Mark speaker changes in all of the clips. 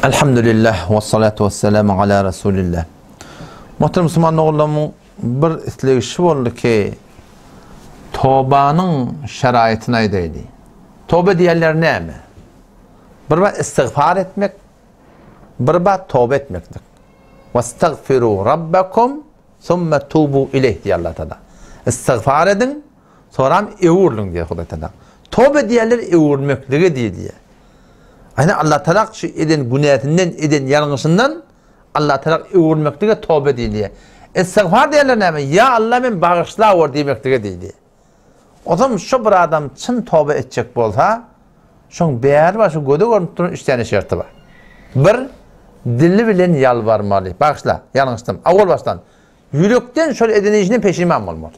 Speaker 1: Elhamdülillah we salatu we selamu ala Resulillah. Muhterem musulman doganlarymyň bir islegi şu boldy ki, tobanyň şeraýatyny aýdaýly. Toba diýenleri näme? Bir bar istigfar etmek, bir bar toba etmeklik. Wastagfiru rabbakum summa tubu ileyh diýýär Allah Taala. Istigfar ediň, Soram öwrüliň diýýär Hudaý Tagala. Toba diýenler öwrülmeklige diýilýär. Aýna Allah Tagala şu eden günäsinden, eden ýalňyşyndan Allah Tagala öwrülmeklige toba diýilýär. Istigfar diýenler näme? Ýa Allah men bagyşlawor diýmeklige diýilýär. Ozam şu bir adam çyn toba etjek bolsa, şoň bäri başy göze görünip duran üç täne şerti bar. Bir, dili bilen ýalbarmaly. Bagyşla, ýalňyşdym. Awal başdan Ýürekden şol eden işine peşiman bolmaly.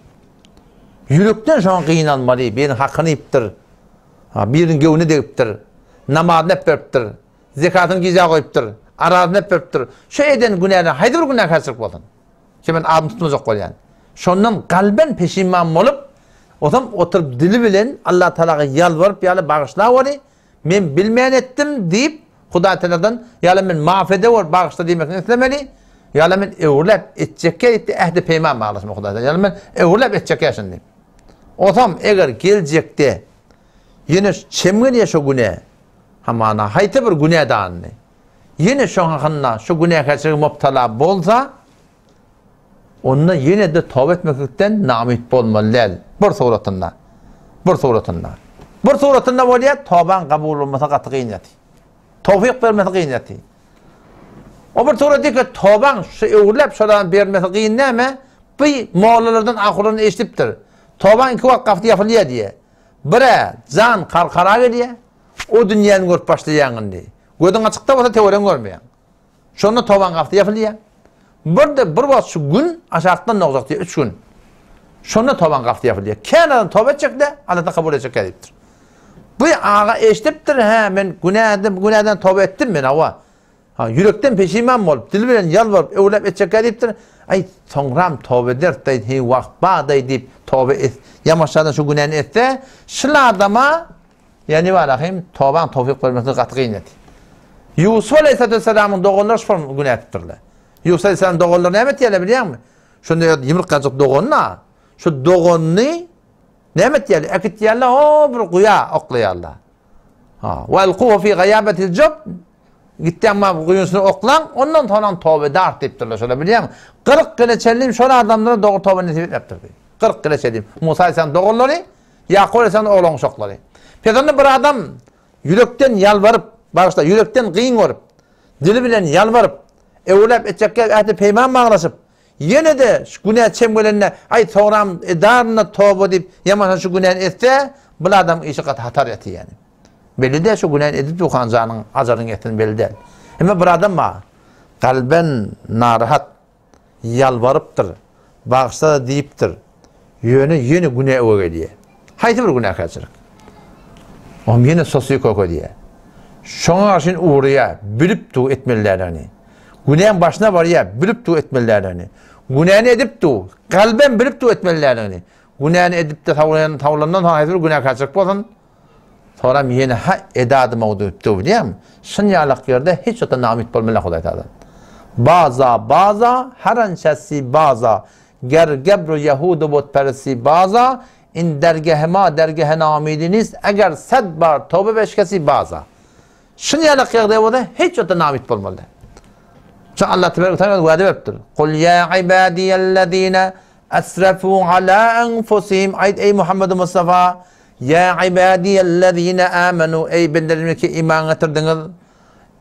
Speaker 1: Ýürekden şoňa gynanmaly, biriniň hakyny iýipdir, biriniň göwnüne degipdir, namazyny äp beripdir, zekatyny gijä goýupdyr, arazyny äp beripdir. Şu eden günäden haýsy bir günäkärçilik bolsun. Şu men adyny tutmajak bolýan. Şondan kalben peşiman bolup, otam oturyp dili bilen Allah Tagalaga ýalbaryp ýaly bagyşlaweri, Men bilmän etdim diýip, Hudaýtagaladan, Ýa-da men maaf edewor, bagyşla diýmesini islemeli, ýa-da men öwrüläp etjekkä diýip-de ähdi-peýman baglaşmaly Hudaýtagala. Ýa-da men öwrüläp etjekkä şuny diýip. Osam eger geljekde ýene çem gelýär şo günä, hamana haýsy bir günä danyny, ýene şoň hakynda şo günäkärçilige mubtala bolsa, Onda ýene-de toba etmeklikden namyt bolmaly däl. Bir suratynda. Bir suratynda. Bir suratynda bolýar, tobaň kabul bolmasa gaty kyn ýaty. Towfyk bermesi kyn ýaty. O bir surat diýip, tobaň şu öwrüläp şodan bermesi kyn näme? Bu mollalardan ahurdan eşidipdir. Tobaň iki wagt gapysy ýapylýar diýe. Bire jan karkara gelýär. O dünýäni görüp başlaýaň indi. Gözüň açykda bolsa töweregiňi görmeýäň. Şonda tobaň gapysy ýapylýar. Bir-de bir wagt şu gün aşakdan dogjak diýýär, üç gün. Şonda tobaň gapysy ýapylýar. Kän adam toba etjek-de, Allah-da kabul etjek diýipdir. Bu aga eşidipdir, hä, men günäden, günäden toba etdim men, hawa. Ha, ýürekden peşiman bolup, dil bilen ýalbaryp, öwläp etjek diýipdir. Aý, soňram toba ederis-de, heý, wagt bar-daý diýip, toba et, ýamaşjadan şu günäni etse, şul adama Ýa Nibarahym tobaň towfyk bermesi gaty kyn edi. Ýusup aleýhissalatu wessalamyň doganlary şol günä etipdirler. Ýusup aleýhissalam doganlary näme etýärler bilýäňmi? Şonda ýumurtgajyk doganyna, şu doganyny näme etýärler? Äkitýärler, o bir guýa oklaýarlar. Ha, wa alquhu fi gaýabatil jub Gitýän ma guýusyna oklaň, ondan soňam toba edar diýipdirler şolar bilýäňmi? 40 ýyla çenli şol adamlara dogry toba nesip etmepdir. 40 ýyla çenli Musa aleýhissalam doganlary Ýakup aleýhissalamyň oglan-uşaklary. Pes onda bir adam ýürekden ýalbaryp, bagyşla, ýürekden gyn görüp, dili bilen ýalbaryp, öwläp etjekkä ähdi-peýman baglaşyp, ýene-de şu günä çem gelende, aý, soňram edaryn-da toba diýip, ýamansa şu günäni etse, bul adamyň işi gaty hatar ýatyr ýaly. Belli däl şu günäni edip durkan janyň ajalyň ýeteni belli däl. Emma bir adam bar, kalben narahat, Ýalbarypdyr, bagyşla-da diýipdir. Ýöne ýene günä öe gelýär. Haýsy bir günäkärçilik? Oňam ýene sosy köke diýýär. Şoňa garşyn urýar, bilip dur etmeli däldigini. Günäň başyna barýar, bilip dur etmeli däldigini. Günäni edip dur, kalbem bilip dur etmeli däldigini. Günäni edip-de sawlandan soň haýsy bir günäkärçilik bolsun, Soram ýene ha edady mowdupdy bilýäňmi? Şun ýalak ýerde hiç wagtda namyt bolmaly Hudaý Tagaladan. Baza baza her ançesi baza ger gebru ýehudu butperesi baza in dergehe ma dergehe namidi nist eger sed bar tobe beşkesi baza. Şun ýalak ýagdaý bolsa hiç wagtda namyt bolmaly däl. Şu Allah tebarek taala wada beripdir. Kul ýa ibadiyellezine esrafu ala enfusihim aýt eý Muhammed Mustafa Ýa ibadiýellezine amenu, eý bendelerim ki iman getirdiňiz.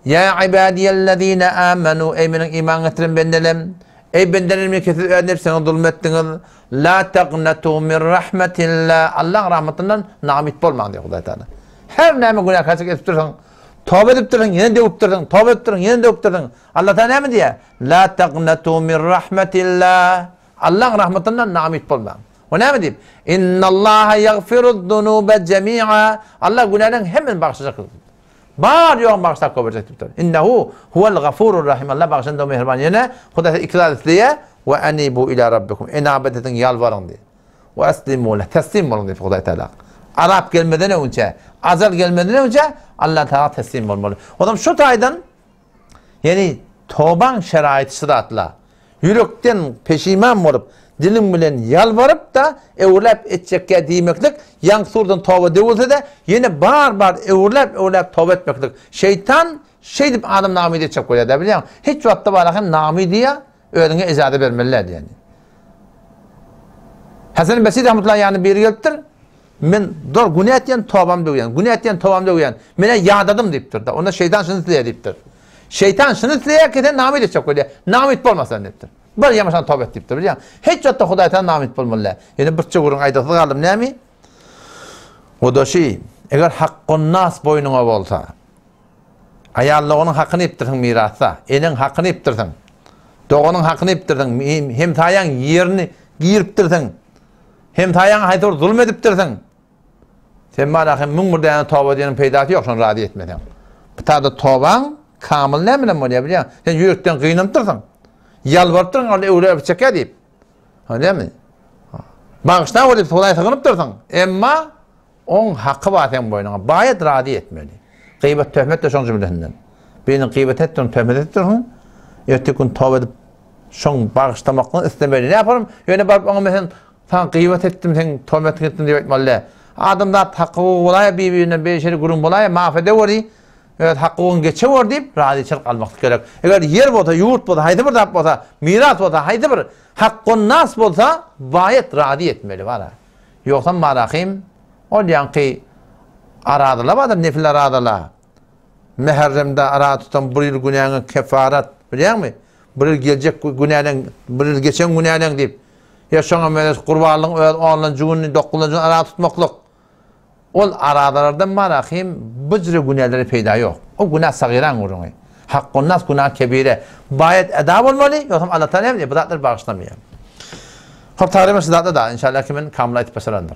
Speaker 1: Ýa ibadiýellezine amenu, eý meniň iman getiren bendelem. Eý bendelerim ki siz öz nebsiňize zulum etdiňiz. La taqnatu min rahmetillah. Allaň rahmetinden namyt bolmaň diýýär Hudaý Taala. Her näme günäkärçilik edip dursaň, toba edip dursaň, ýene döwüp dursaň, toba edip dursaň, ýene döwüp dursaň, Allah Taala näme diýýär? La taqnatu min rahmetillah. Allaň rahmetinden namyt bolmaň. O näme diýip? Innallaha ýagfiruz-zunuba jemi'a. Allah günäleriň hemmesini bagyşlajakdyr diýip. Bar ýoguny bagyşlap goýberjek diýipdir. Innehu huwal gafurur rahim. Allah bagyşlaýan doly mähriban. Ýene Hudaý iki zat isleýär. We enibu ila rabbikum. Enabat ediň, ýalbaryň diýip. We eslimu leh. Teslim boluň diýip Hudaý Teala. Azap gelmeden öňçe, ajal gelmeden öňçe Allah Teala teslim bolmaly. O zaman şu taýdan. Ýani tobaň şeraýyty şu zatla. Ýürekden peşiman bolup, diliň bilen ýalbaryp-da, öwürläp etjekkä diýmeklik, ýaňky surdan toba döwülse-de, ýene bar-bar öwürläp-öwürläp toba etmeklik. Şeýtan şeýdip adam namydy etjek bolýar-da, bilýäňmi? Hiç wagtda bara hem namydyýa özüňe ejaza bermeli däl diýen. Hasan Basri rahmetullahi ýanyna biri gelipdir. Men dor günä etýän tobam döwýän, günä etýän tobam döwýän. Men-ä ýadadym diýipdir-de. Onda şeýtan şuny isleýär diýipdir. Şeýtan şuny isleýär ki, sen namyt etjek bolýar. Namyt bolma sen diýipdir. Bir ýamaşan toba et diýipdir, bilýäňmi? Hiç wagtda Hudaý sen namyt bolmaly däl. Ýene birçe gürrüň aýdasy galdym nämi? O-da şi, eger hakgonnas boýnuňa bolsa, aýal doganyň hakyny iýipdirsiň mirasda, eneň hakyny iýipdirsiň, doganyň hakyny iýipdirsiň, hemsaýaň ýerini giripdirsiň, hemsaýaňa haýsy bir zulum edipdirsiň, Sen bana hem 1001 däne toba diýeniň peýdasy ýok, şony razy etmeseň. Bu taýda tobaň kamyl näme bilen bolýar bilýäň? Sen ýürekden gynanypdyrsyň. Ýalbarypdyrsyň, ol öwre öpüp çekýär diýip. Ha näme? Bagyşla bol diýip Hudaýa sygynypdyrsyň. Emma oň haky bar seň boýnuňa. Baýat razy etmeli. Gyýbat töhmet de şoň jümlesinden. Biriniň gyýbat etdiň, töhmet etdirsiň. Erteki gün toba edip şoň bagyşlamaklygyny islemeli. Näme yaparym? Ýöne baryp oňa men Saňa gyýbat etdim, seň töhmetiňi etdim diýip aýtmaly däl. Adamzat haky-hukugy bolaýa, bir-birinden beýşeli gürrüň bolaýa, maaf edeweri, öz hak-hukugyňy geçeweri diýip, razyçylyk almaklyk gerek. Eger ýer bolsa, ýurt bolsa, haýsy bir zat bolsa, miras bolsa, haýsy bir hakgonnas bolsa, baýat razy etmeli bara. Ýogsam barahym, ol ýaňky arazyla bardyr, nefil arazyla. Mäherremde araza tutan bir ýyl günäňe kefarat, bilýäňmi? Bir ýyl geljek günäleň, bir ýyl geçen günäleň diýip, Ýa şoňa meňzeş gurbanlygyň öz onlanjy gününi, dokuzynjy gününi araza tutmaklyk. Ol arazalardan bar ahym bu jüre günälere peýda ýok. O günä sagyraň gürrüňi. Hakgonnas günä kebire. Baýat eda bolmaly, ýogsam Allatagala näme diýýär, bu zatlary bagyşlamaýar. Hop taryma şu zatlar da, inşallah ki men kamyl aýtyp başarandyr.